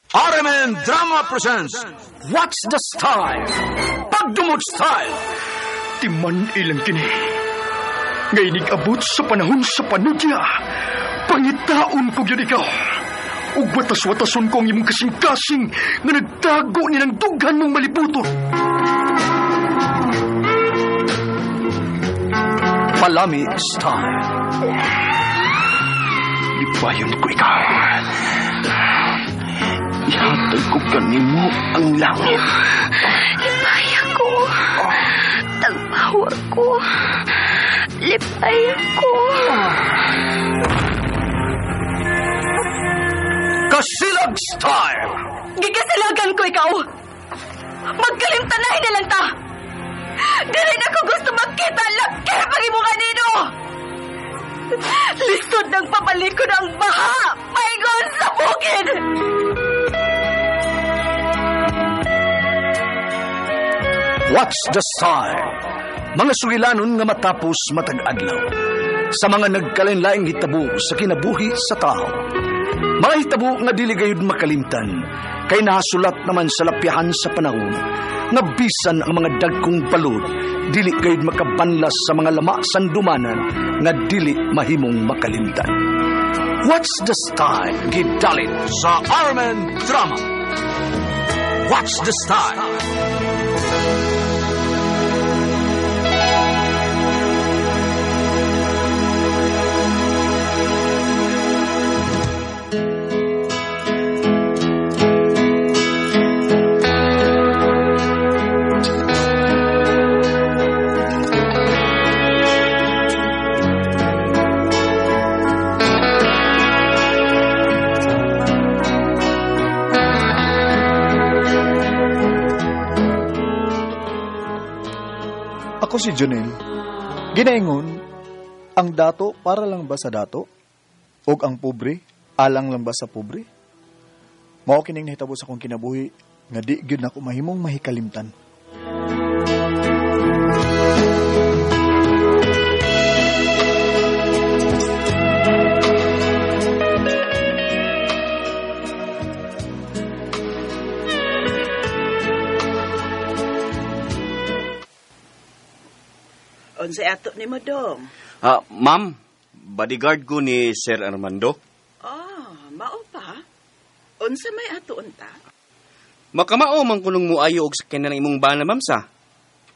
RMN Drama presents What's the Style? Pagdumot Style! Timan ilang kini. Ngay abot sa panahon sa panudya. Pangitaon ko gyud ikaw. Ug watas-watason ko ang imong kasing-kasing nga nagtago ni ng dughan mong malibuton. Palami Style. Lipayon ko ikaw. Ihatag ko kanimo ang langit. Lipay ako. Tagpawa ko. Lipay ako. Kasilag Style! Gikasilagan ko ikaw. Magkalimtanay na lang ta. Dili na ko gusto magkita laki pag imo kanino. Lisod ng pabalikon ang baha. Paingon sa bukid. What's the Style? Mga sugilanon nga matapos matag adlaw. Sa mga nagkalain-laing hitabo sa kinabuhi sa tao. Mga hitabo nga dili gayud makalimtan, kay nahasulat naman sa lapyahan sa panahon, nga bisan ang mga dagkong balod, dili gayud makabanlas sa mga lama sandumanan nga dili mahimong makalimtan. What's the Style? Gidalit sa RMN Drama. What's the Style? Ako si Junel. Ginaingon, ang dato para lang ba sa dato? Og ang pobre, alang lang ba sa pobre? Mao kining nahitabo sa akong kinabuhi nga di gyud nako mahimong mahikalimtan. Unsay ato ni mo dong? Ma'am, bodyguard ko ni Sir Armando. Ah, mao pa. Unsa may ato unta? Makamao man kunong muayo og sakyanan ng imong bana, ma'am sa.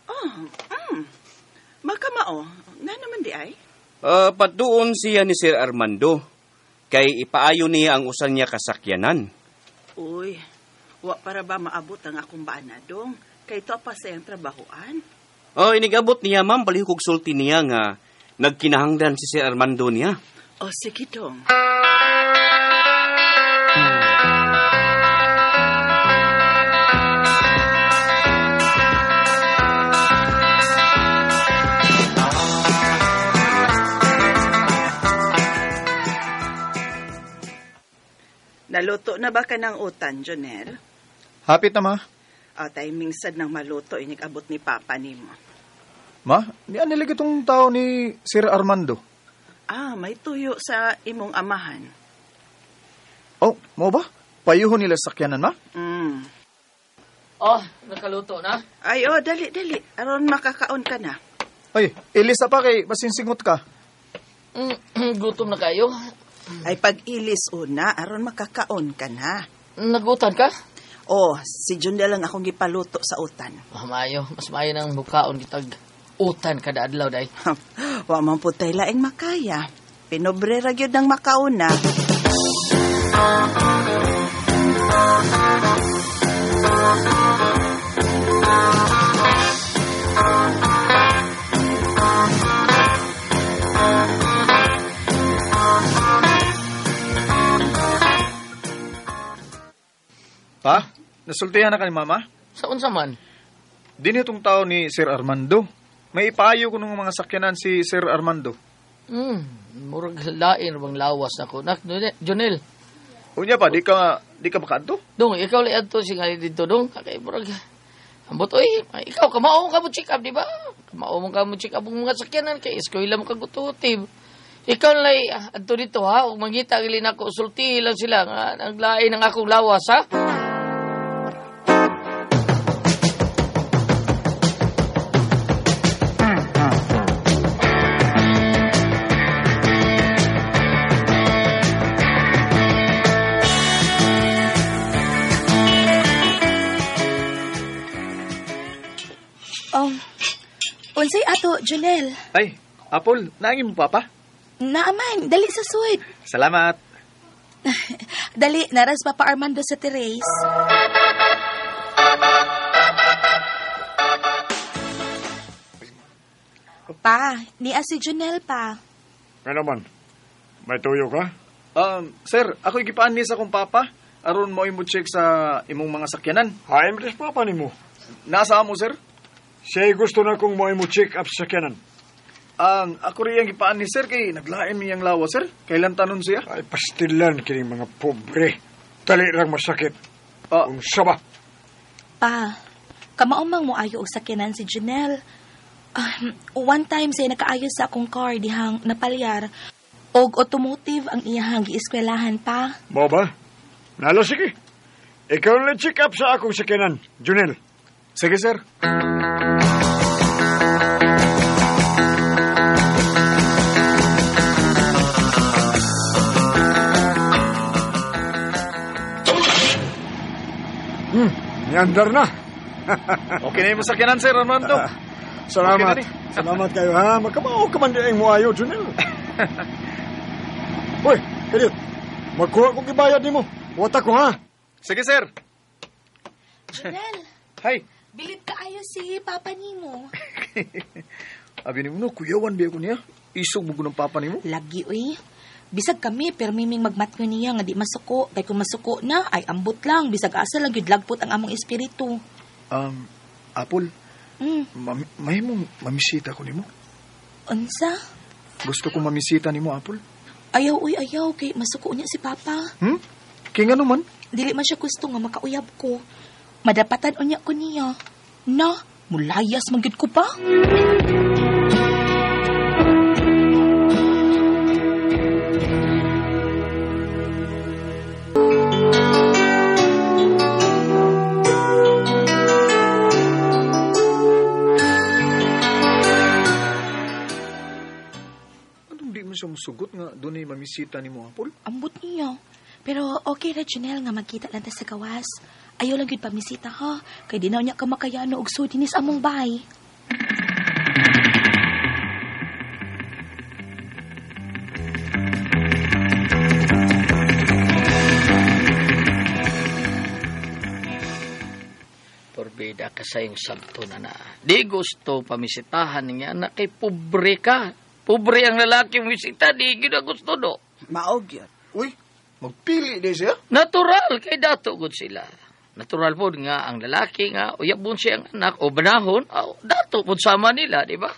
Oh, Makamao. Na naman di ay? Patuon siya ni Sir Armando. Kay ipaayo niya ang usan niya kasakyanan. Uy, wa para ba maabot ang akong bana dong? Kay to pa sa iyang trabahoan. Oh, inigabot niya, ma'am, balihok og sulti niya nga nagkinahanglan si Sir Armando niya. Oh, sige dong. Naluto na ba ka ng utan, Jonel? Hapit na, ma. O, timing sad ng maluto, inigabot ni Papa nimo. Ma, nian nila itong tao ni Sir Armando. Ah, may tuyo sa imong amahan. Oh, mo ba? Payuho nila sa sakyanan, ma? Mm. Oh, nakaluto na? Ay, oh, dali, dali. Aron makakaon ka na. Ay, ilisa pa kay masinsingot ka. Gutom na kayo. Ay, pag-ilis una, aron makakaon ka na. Nagutan ka? Oh, si Jundel lang akong gipaluto sa utan. Oh, maayo. Mas maayo nang bukaon kitag utan kada adlaw, day. Wa man po tay laing makaya. Pinobre ra gyud ang makauna. Pa, nasultihan na ka ni Mama? Sa unsa man? Din itong tao ni Sir Armando. May ipaayo ko ng mga sakyanan si Sir Armando. Murag lain bang lawas ako. Nak, Jonel. Unya pa, di ka makaadto? Dong, ikaw lay adto si ngali dito dong. Kay murag ambot oy, ikaw kamao ka mo check up, di ba? Kamao mo ka mo check up ang mga sakyanan kay eskwela mo kagututim. Ikaw lay adto dito ha, ug mangita gili nako sultihi lang sila nga naglain ang akong lawas ha. Unsay ato, Junel? Ay, Apple, naangin mo papa? Naaman, dali sa suid. Salamat. Dali, naras Papa Armando sa terrace. Pa, niya si Junel pa. Nga naman, may tuyo ka? Sir, ako'y gipaan niya sa akong papa. Aron mo mo check sa imong mga sakyanan. Haim rin papa nimo. Nasa mo, sir? Siya gusto na kong mo check up sa sakyanan. Ako rin ang gipaan ni sir kay naglain niyang lawa, sir. Kailan tanon siya? Ay, pastilan kining mga pobre. Dali lang masakit. Unsa ba? Pa, kamaumang mo ayo og sakyanan si Janelle. One time siya nakaayo sa akong car dihang napalyar. Og automotive ang iyahang gieskwelahan pa. Mo ba? Nalo, sige. Ikaw na check up sa akong sakyanan, Junel. Sige, sir. Niandar na. Okay na yung masakyanan, Sir Armando. Salamat. Okay na. Salamat kayo, ha? Magkamao ka man di ang muayo, Junel. Uy, Elliot. Magkuha kong ibayad nimo. Wata ko, ha? Sige, sir. Junel. Hi. Bilib ka ayo si Papa nimo. Abi nimo no, kuyawan biya ko niya. Isog mo ng papa nimo. Lagi, uy. Bisag kami, pero miming magmatngo niya nga di masuko. Kay kung masuko na, ay ambot lang. Bisag asa lang yun lagpot ang among espiritu. Apple, may mong mamisita ko nimo? Unsa? Gusto ko mamisita nimo, Apple. Ayaw, uy, ayaw. Kay masuko niya si Papa. Kay nga naman? Dili man siya gusto nga makauyab ko. Madapatan unya ko niya. Na, mulayas man gyud ko pa. Musugot nga doon ay mamisita ni mo, Apple? Ambot niya. Pero okay ra, Janelle, nga magkita lang ta sa gawas. Ayaw lang yun pamisita, ha? Kay di na niya ka makayano og sudi ni sa among bahay. Porbida ka sa iyong sabto na na. Di gusto pamisitahan niya na kay pobre ka. Pobre ang lalaki mong bisita, di gina gusto do. Maog yun. Uy, magpili di siya? Natural, kay dato gud sila. Natural po nga ang lalaki nga, uyabon siya ang anak, o banahon, o, dato po sama nila, di ba?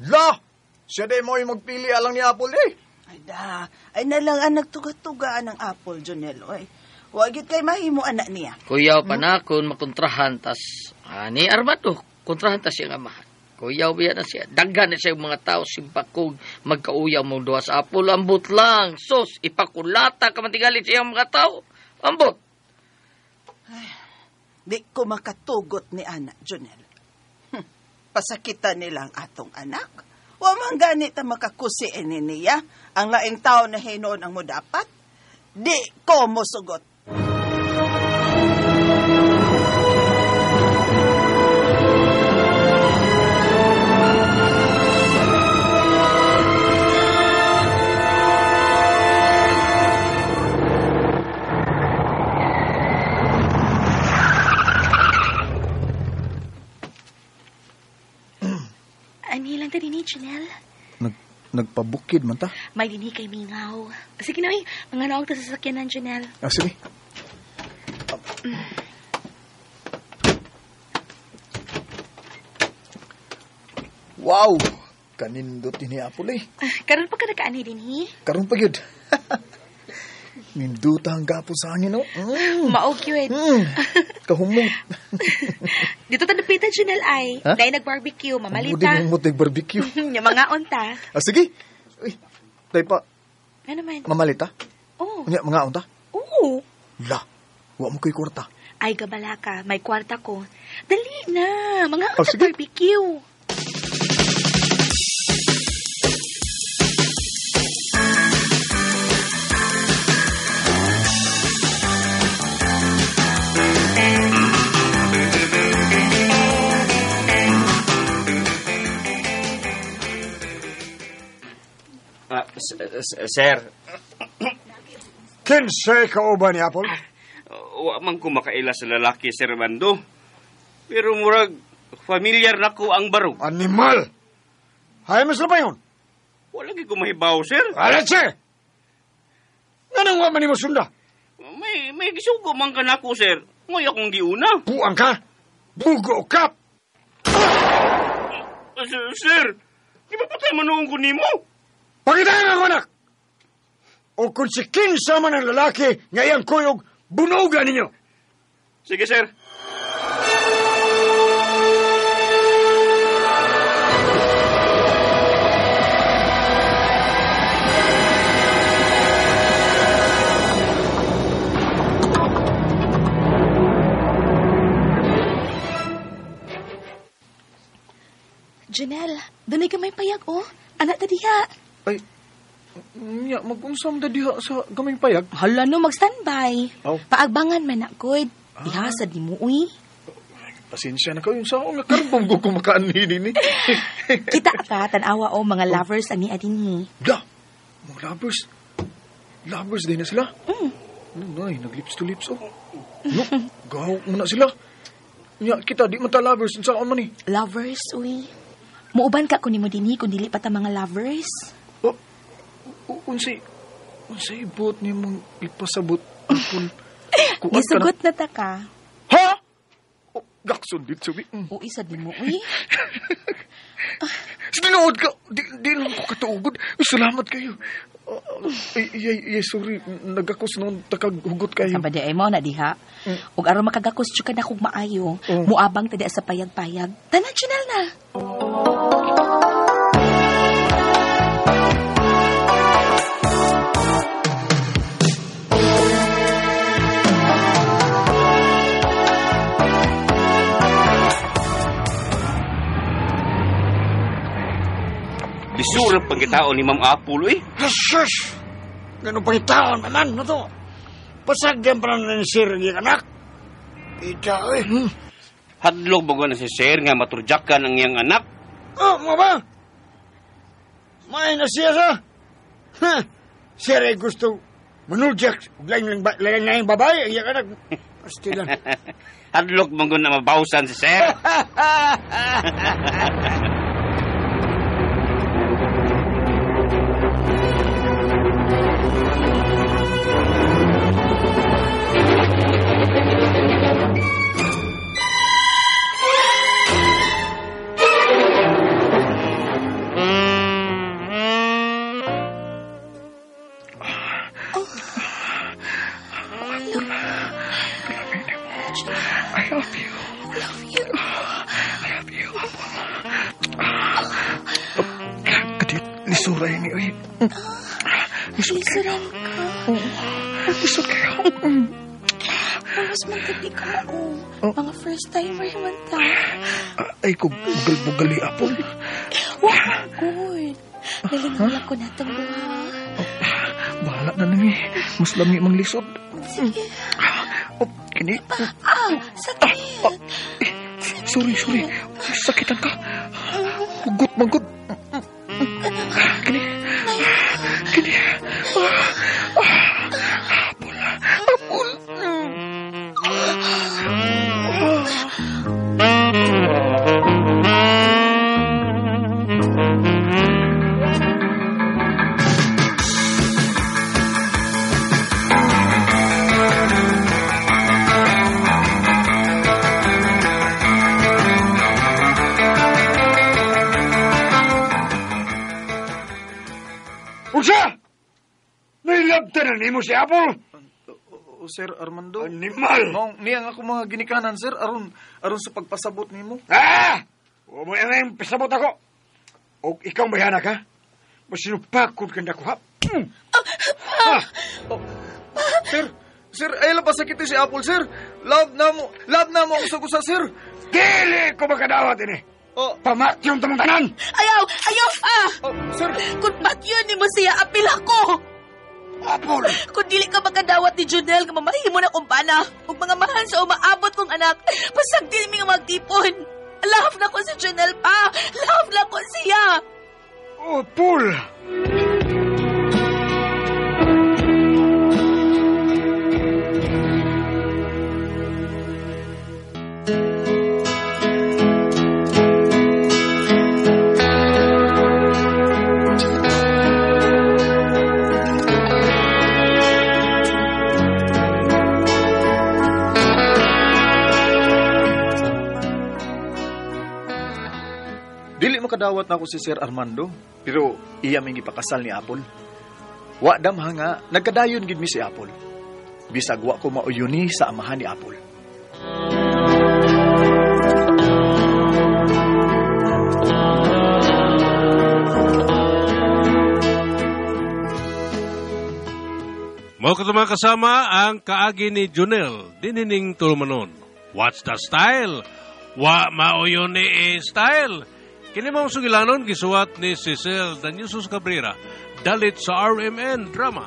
La! Siya di mo yung magpili alang ni Apple eh. Ay da, ay nalang ang nagtuga-tugaan ng Apple, Jonel, oy. Huwag yun kay mahimo anak niya. Kuyaw pa na kung makontrahan tas, ni Armando, kontrahan tas siyang amahan. Kuyaw biya na siya. Daghan na siya yung mga tao, simpakog, magkauyaw mong duha sa Apple. Ambot lang. Sos, ipakulata ka matigali siya ang mga tao. Ambot. Ay, di ko makatugot ni anak, Jonel. Pasakitan nila ang atong anak. Wa man ganit ang makakusiin ni niya. Ang laing tao na hinoon ang mo dapat. Di ko mosugot. Janelle? Nagpabukid man ta? May dinhi kay Mingaw. Sige na, mga naog ta sa sakyanan, Janelle. Ah, sige. Wow! Kanindot din ni Apple eh. Karon pa ka nakaanay dinhi? Karon pa yun. Ninduta ang gapo sa hangin, no? Maog yun. Kahumot. Dito ta napitan, Janelle, ay. Ha? Dahil nag-barbecue, mamalita. Ang humot nag-barbecue. Yung mga onta. Ah, sige. Uy, Day pa. Ano man? Mamalita? Oo. Unya, mga unta? Oo. La, wa mo ko'y kwarta. Ay, gabala ka. May kwarta ko. Dali na. Mga Oh, unta sige. barbecue. Sir. Kinsay ka ba ni Apple? Wa man ko makaila sa lalaki, Sir Armando. Pero murag, familiar na ko ang barog. Animal! Hay, mas na ba yun? Wala gyud ko mahibaw, sir. Alatse! Ganun wa man ni mo sunda? May gisugo man ka nako, sir. Ngay akong giuna. Buang ka? Bugo ka? Sir, di ba patay manuong ko nimo? Pakitaan ako, anak! O kung si kinsa man ang lalaki nga iyang kuyog, bunugan ninyo! Sige, sir. Janelle, dunay gamay payag, oh. Anak ta diha. Ay, nya, mag-unsam da diha sa gamay payag. Hala no, mag-standby. Oh. Paagbangan man na, good. Ihasad ni mo, uy. Pasensya na kayo. Sa akong nakarbong ko kumakaan ni. Kita ka, tanawa o, mga lovers ani adinhi. Da, mga lovers. Lovers din na sila. Mm. Ay, nag-lips to lips, oh. No, gahok mo na sila. Nya, kita, di man ta lovers. Sa akong man eh. Lovers, uy. Muuban ka kun nimo dinhi kun dili pa ta mga lovers. Oh, unsay ibot nimong ipasabot akon? Gisugot na ta ka. Ha? Oh, gakson dit subi. Uy, sa di mo, uy. Sinuod ka. Di lang ko katuugod. Salamat kayo. Ay, sorry. Nagakos noon takag hugot kayo. Sa ba di ay mo na diha? Ug aron makagakos jud ka na kog maayo. Muabang ta sa payag-payag. Tanan, Janelle na. Lisura pangitaon ni Ma'am Apple, eh. Jesus! Ganun pangitaon naman na to. Pasagyan pa na ni Sir ang iyang anak. Ita, eh. Hadlok ba na si Sir nga maturjakan ang iyang anak? Oh, mga ba? May na siya sa. Ha? Sir ay gusto manurjak. Lain-lain babae ang iyang anak. Pastilan. Hadlok ba na mabawsan si Sir? I love you. Love you. I love you. Kadit, lisura ini, uy. Lisuran ka. Lisod kayo. Oras man tagdi ka mo. Mga first timer man ta. Ay, kung bugal-bugali, Apple. Wow, good. Nalingaw lang ko na itong duha. Bahala na nami. Mas lami mang lisod. Sige. Oh, kini. Ah, sakit. Sorry, sorry. Sakitan ka. Hugot, manggot. Kini. Kini. Apple. Apple. Unsa? Nailabtan na nimo si Apple? O, Sir Armando. Animal! Maong niyang ako mga ginikanan, sir, aron sa pagpasabot nimo. Ah! Huwag mo yung pasabot ako. O ikaw mayana ka? Masinupakod ka na ko, ha? Ah! Oh, sir, sir, ay lang pasakit si Apple, sir. Love na mo, love na mo ang usag-usa, sir. Dili ko makadawat ini. Oh. Pamatyon tamang tanan. Ayaw! Ayaw pa! Oh, sir. Kung patyon ni mo siya, apil ako! Apple! Kung dili ka makadawat ni Junel, nga mamahimo na kong bana. Ug mga mahal sa umaabot kong anak, pasagdi mi nga magtipon. Love na ko si Junel pa! Love na ko siya! Apple! Dili makadawat na ako si Sir Armando, pero iya may gipakasal ni Apple. Wa damha nga, nagkadayon gid mi si Apple. Bisag wa ko mauyuni sa amahan ni Apple. Mao kato mga kasama ang kaagi ni Junel, dinining tulumanon. What's the style? Wa maoyon ni eh, style. Kini mong sugilanon gisuwat ni Cecil Danyusos Cabrera, dalit sa RMN Drama.